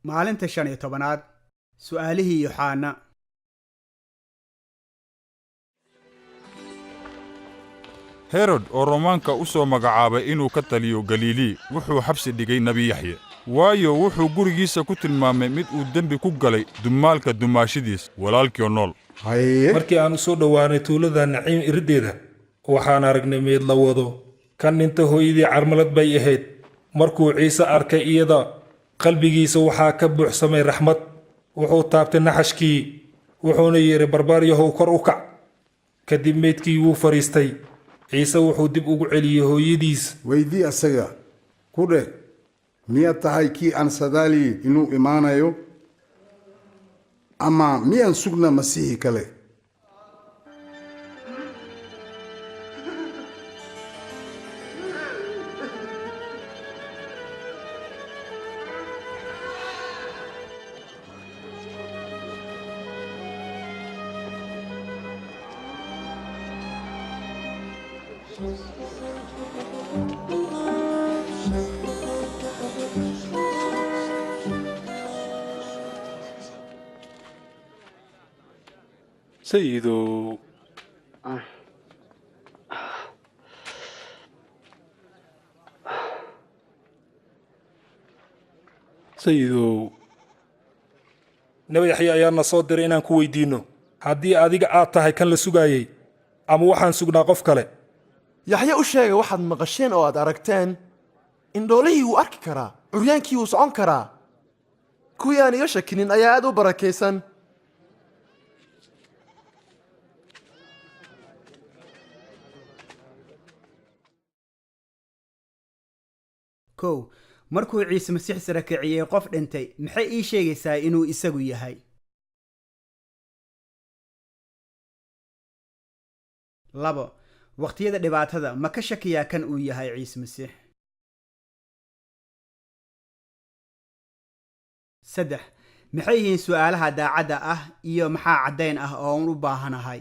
Maalinta 15aad, su'aalihii Yooxana. Herod oo Romaanka u soo magacaabay inuu ka taliyo Galilii wuxuu xabsi dhigay Nebi Yaxye, waayo wuxuu gurigiisa ku tilmaamay mid uu dembi ku galay dumaalka dumaashidiis walaalkiio nool. Haye. Markii aan u soo dhowaanay tuulada Naciim iriddeeda, waxaan aragnay meyd la wado. Kan dhinta hooyadii carmalad bay ahayd. Markuu Ciise arkay iyada, qalbigiisa waxaa ka buuxsamay raxmad. Wuxuu taabtay naxashkii, wuxuuna yidhi, "Barbaaryahow, kor u kac." Kadib meydkii wuu fadhiistay. Ciise wuxuu dib ugu celiyey hooyadiis. Weydii asaga, ku dheh: "Miyaad tahay kii aan sadaaliyi inuu imaanayo, ama miyaan sugnaa Masiixi kale?" Sayidow. Sayidow. Nebi Yaxye ayaa na soo diray inaan ku weydiinno haddii adiga aad tahay kan la sugaayey ama waxaan sugnaa qof kale. Yaxye u sheega waxaad maqasheen oo aad aragteen: indhoolihii wuu arki karaa, curyaankii wuu socon karaa. Kuwii aan iga shakinin ayaa aad u barakaysan. 1. Markuu Ciise Masiix sara kiciyey qof dhintay, maxay ii sheegaysaa inuu isagu yahay? 2. Waqtiyada dhibaatada ma ka shakiyaa kan uu yahay Ciise Masiix? 3. Maxay yihiin su'aalaha daacadda ah iyo maxaa caddayn ah oo aan u baahanahay?